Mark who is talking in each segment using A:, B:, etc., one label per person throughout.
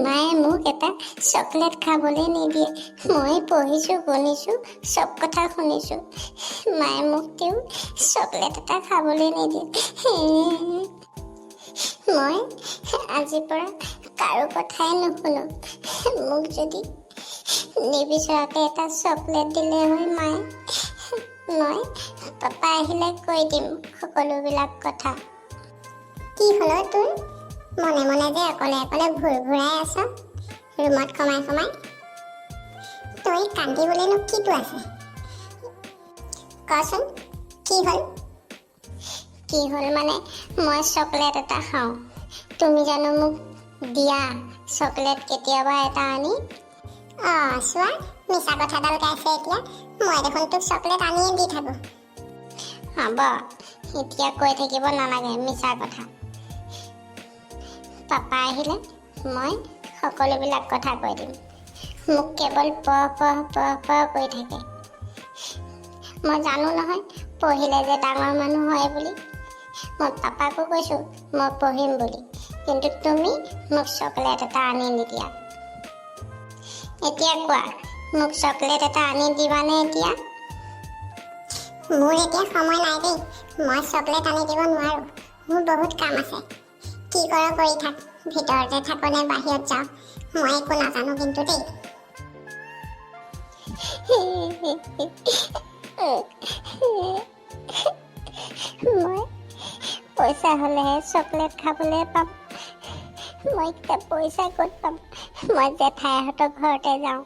A: মায়ে মোক এটা চকলেট খাবলৈ নিদিয়ে। মই পঢ়িছোঁ, শুনিছোঁ, চব কথা শুনিছোঁ। মায়ে মোক তেওঁ চকলেট এটা খাবলৈ নিদিয়ে। মই আজিৰ পৰা কাৰো কথাই নুশুনো। মোক যদি নিবিচৰাকৈ এটা চকলেট দিলে হয় মায়ে। মই পাপা আহিলে কৈ দিম সকলোবিলাক কথা। কি হ'ল অ' তোৰ? মনে মনে যে অকলে অকলে ভোৰ ভোৰাই আছ ৰুমত সোমাই সোমাই, তই কান্দিবলৈনো কিটো আছে কচোন? কি হ'ল? কি হ'ল মানে, মই চকলেট এটা খাওঁ। তুমি জানো মোক দিয়া চকলেট কেতিয়াবা এটা আনি? অঁ, চোৱা, মিছা কথাডাল গাইছে এতিয়া। মই দেখোন তোক চকলেট আনিয়ে দি থাকোঁ। হ'ব, এতিয়া কৈ থাকিব নালাগে মিছা কথা। পাপা আহিলে মই সকলোবিলাক কথা কৈ দিম। মোক কেৱল পঢ় পঢ় পঢ় পঢ় কৰি থাকে। মই জানো নহয় পঢ়িলে যে ডাঙৰ মানুহ হয় বুলি। মই পাপাকো কৈছোঁ মই পঢ়িম বুলি, কিন্তু তুমি মোক চকলেট এটা আনি নিদিয়া। এতিয়া কোৱা, মোক চকলেট এটা আনি দিবানে এতিয়া? মোৰ এতিয়া সময় নাই দেই। মই চকলেট আনি দিব নোৱাৰোঁ, মোৰ বহুত কাম আছে। কি কৰ কৰি থাক, ভিতৰতে থাকো নে বাহিৰত যাওঁ মই একো নাজানো কিন্তু দেই। মই পইচা হ'লেহে চকলেট খাবলৈ পাম। মই এতিয়া পইচা ক'ত পাম? মই জেঠাইহঁতৰ ঘৰতে যাওঁ।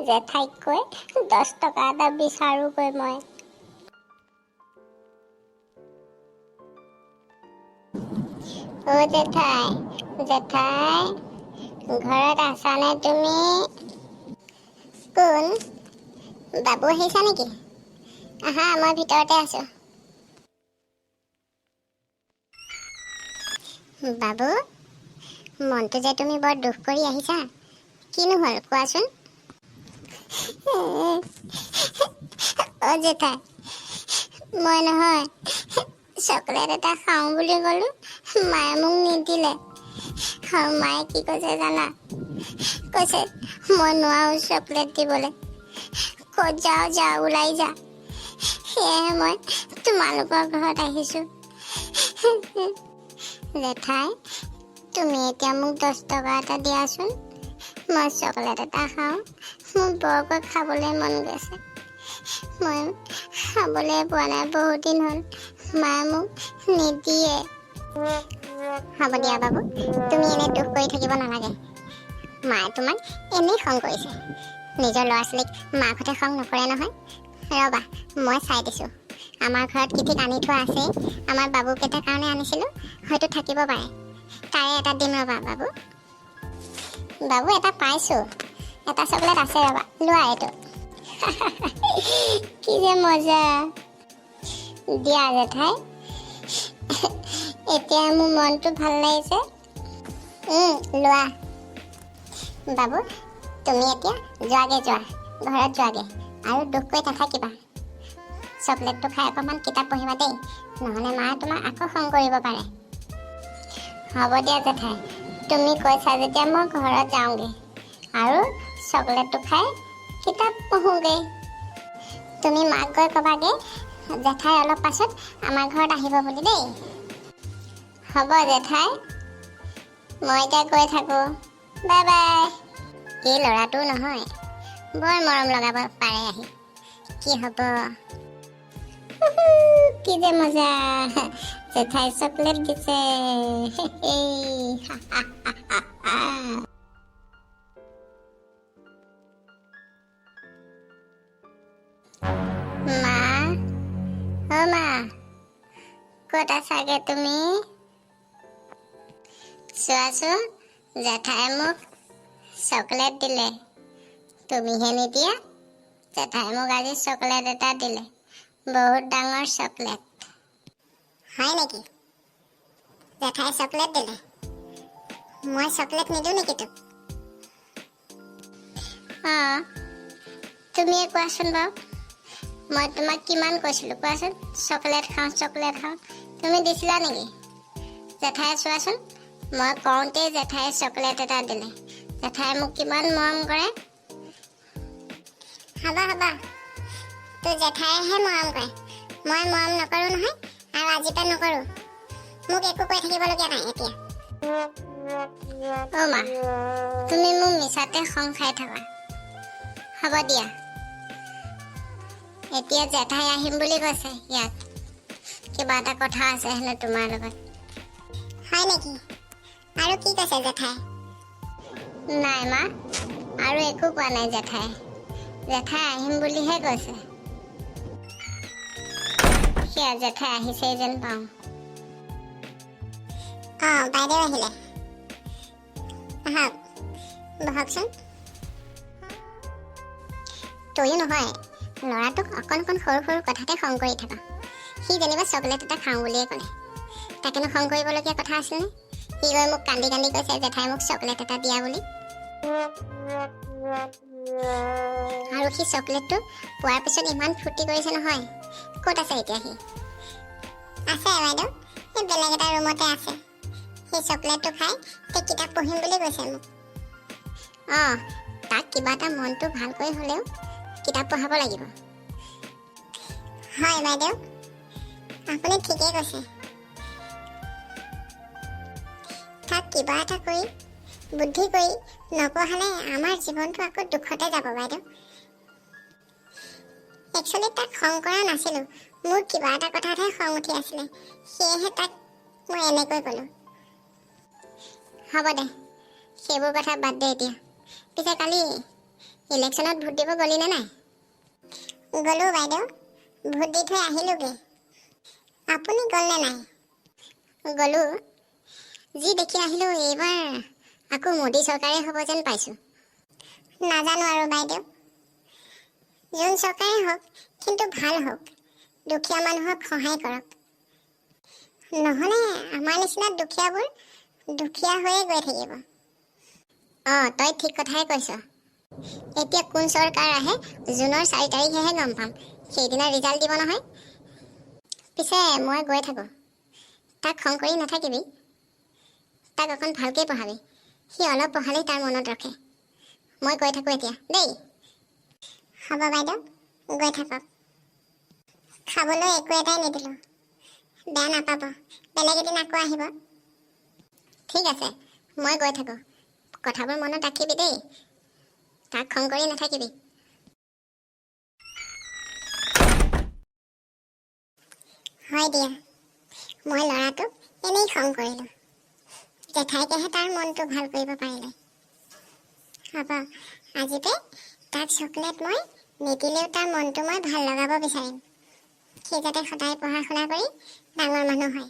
A: জেঠাইক কৈ 10 টকা এটা বিচাৰোঁগৈ মই। অ' জেঠাই, জেঠাই, ঘৰত আছানে তুমি? কোন? বাবু আহিছা নেকি? আহা, মই ভিতৰতে আছোঁ। বাবু, মনটো যে তুমি বৰ দুখ কৰি আহিছা, কিনো হ'ল কোৱাচোন? অ' জেঠাই, মই নহয় চকলেট এটা খাওঁ বুলি ক'লোঁ, মায়ে মোক নিদিলে। আৰু মায়ে কি কৈছে জানা? কৈছে মই নোৱাৰোঁ চকলেট দিবলৈ, ক'ত যাওঁ যা, ওলাই যা। সেয়েহে মই তোমালোকৰ ঘৰত আহিছোঁ। জেঠাই, তুমি এতিয়া মোক 10 টকা এটা দিয়াচোন, মই চকলেট এটা খাওঁ। মোৰ বৰকৈ খাবলৈ মন গৈছে। মই খাবলৈ পোৱা নাই, বহুত দিন হ'ল, মায়ে মোক নিদিয়ে। হ'ব দিয়া বাবু, তুমি এনেই দুখ কৰি থাকিব নালাগে। মায়ে তোমাক এনেই খং কৰিছে। নিজৰ ল'ৰা ছোৱালীক মাকহঁতে খং নকৰে নহয়। ৰ'বা, মই চাই দিছোঁ। আমাৰ ঘৰত কি ঠিক আনি থোৱা আছেই। আমাৰ বাবুকেইটাৰ কাৰণে আনিছিলোঁ, হয়তো থাকিব পাৰে। তাৰে এটা দিম ৰ'বা বাবু। বাবু, এটা পাইছোঁ, এটা চকলেট আছে, ৰ'বা, লোৱা এইটো। কি যে মজা! দিয়া জেঠাই, এতিয়া মোৰ মনটো ভাল লাগিছে। লোৱা বাবু। তুমি এতিয়া যোৱাগে, যোৱা, ঘৰত যোৱাগে আৰু দুখ কৰি নাথাকিবা। চকলেটটো খাই অকণমান কিতাপ পঢ়িবা দেই, নহ'লে মায়ে তোমাক আকৌ খং কৰিব পাৰে। হ'ব দিয়া জেঠাই, তুমি কৈছা যেতিয়া মই ঘৰত যাওঁগৈ আৰু চকলেটটো খাই কিতাপ পঢ়োঁগৈ। তুমি মাক গৈ ক'বাগৈ জেঠাই অলপ পাছত আমাৰ ঘৰত আহিব বুলি দেই। হ'ব জেঠাই, মই এতিয়া গৈ থাকোঁ, বাই বাই। এই ল'ৰাটো নহয় বৰ মৰম লগাব পাৰে আহি। কি হ'ব, কি যে মজা! জেঠাই চকলেট দিছে। মা, অ' মা, ক'ত আছাগে তুমি? চোৱাচোন, জেঠাই মোক চকলেট দিলে, তুমিহে নিদিয়া। জেঠাই মোক আজি চকলেট এটা দিলে, বহুত ডাঙৰ চকলেট। হয় নেকি? জেঠাই চকলেট দিলে? মই চকলেট নিদিওঁ নেকি তোক? অঁ, তুমিয়ে কোৱাচোন বাৰু, মই তোমাক কিমান কৈছিলোঁ কোৱাচোন, চকলেট খাওঁ, চকলেট খাওঁ, তুমি দিছিলা নেকি? জেঠাই চোৱাচোন মই কওঁতেই জেঠায়ে চকলেট এটা দিলে। জেঠায়ে মোক কিমান মৰম কৰে। হ'ব হ'ব, তোৰ জেঠায়েহে মৰম কৰে, মই মৰম নকৰোঁ নহয়, আৰু আজিৰ পৰা নকৰোঁ। মোক একো কৈ থাকিবলগীয়া নাই এতিয়া। অ' মা, তুমি মোক মিছাতে খং খাই থাকা। হ'ব দিয়া। এতিয়া জেঠাই আহিম বুলি কৈছে, ইয়াত কিবা এটা কথা আছে হেনো তোমাৰ লগত। হয় নেকি? আৰু কি কৈছে জেঠাই? নাই মা, আৰু একো কোৱা নাই জেঠাই। জেঠাই আহিম বুলিহে কৈছে। সেয়া জেঠাই আহিছেই যেন পাওঁ। অঁ, বাইদেউ আহিলে। আহক, বহকচোন। তয়ো নহয়, ল'ৰাটোক অকণ অকণ সৰু সৰু কথাতে খং কৰি থাক। সি যেনিবা চকলেট এটা খাওঁ বুলিয়ে ক'লে, তাকেনো খং কৰিবলগীয়া কথা আছিলনে? সি গৈ মোক কান্দি কান্দি কৈছে জেঠাই মোক চকলেট এটা দিয়া বুলি। আৰু সি চকলেটটো পোৱাৰ পিছত ইমান ফূৰ্তি কৰিছে নহয়। ক'ত আছে এতিয়া সি? আছে বাইদেউ, এই বেলেগ এটা ৰুমতে আছে। সি চকলেটটো খাই এতিয়া কিতাপ পঢ়িম বুলি কৈছে মোক। অঁ, তাক কিবা এটা মনটো ভালকৈ হ'লেও কিতাপ পঢ়াব লাগিব। হয় বাইদেউ, আপুনি ঠিকেই কৈছে। তাক কিবা এটা কৰি বুদ্ধি কৰি নপঢ়ালে আমাৰ জীৱনটো আকৌ দুখতে যাব বাইদেউ। একচুৱেলি তাক খং কৰা নাছিলোঁ, মোৰ কিবা এটা কথাতহে খং উঠি আছিলে, সেয়েহে তাক মই এনেকৈ ক'লোঁ। হ'ব দে, সেইবোৰ কথা বাদ দে এতিয়া। পিছে কালি ইলেকশ্যনত ভোট দিব গ'লি নে নাই? গ'লোঁ বাইদেউ, ভোট দি থৈ আহিলোগৈ। আপুনি গ'লনে নাই? গ'লোঁ। যি দেখি আহিলোঁ, এইবাৰ আকৌ মোদী চৰকাৰেই হ'ব যেন পাইছোঁ। নাজানো আৰু বাইদেউ, যোন চৰকাৰেই হওক কিন্তু ভাল হওক, দুখীয়া মানুহক সহায় কৰক। নহ'লে আমাৰ নিচিনা দুখীয়াবোৰ দুখীয়া হৈয়ে গৈ থাকিব। অঁ, তই ঠিক কথাই কৈছ। এতিয়া কোন চৰকাৰ আহে জুনৰ 4 তাৰিখেহে গম পাম। সেইদিনা ৰিজাল্ট দিব নহয়। পিছে মই গৈ থাকোঁ, তাক খং কৰি নাথাকিবি। তাক অকণ ভালকৈ পঢ়াবি, সি অলপ পঢ়ালেই তাৰ মনত ৰখে। মই গৈ থাকোঁ এতিয়া দেই। হ'ব বাইদেউ, গৈ থাকক। খাবলৈ একো এটাই নিদিলোঁ, বেয়া নাপাব, বেলেগ এদিন আকৌ আহিব। ঠিক আছে, মই গৈ থাকোঁ। কথাবোৰ মনত ৰাখিবি দেই, তাক খং কৰি নাথাকিবি। হয় দিয়া, মই ল'ৰাটোক এনেই খং কৰিলোঁ, জেঠাইকেহে তাৰ মনটো ভাল কৰিব পাৰিলে। হ'ব, আজিতে তাক চকলেট মই নিদিলেও তাৰ মনটো মই ভাল লগাব বিচাৰিম। সি যাতে সদায় পঢ়া শুনা কৰি ডাঙৰ মানুহ হয়।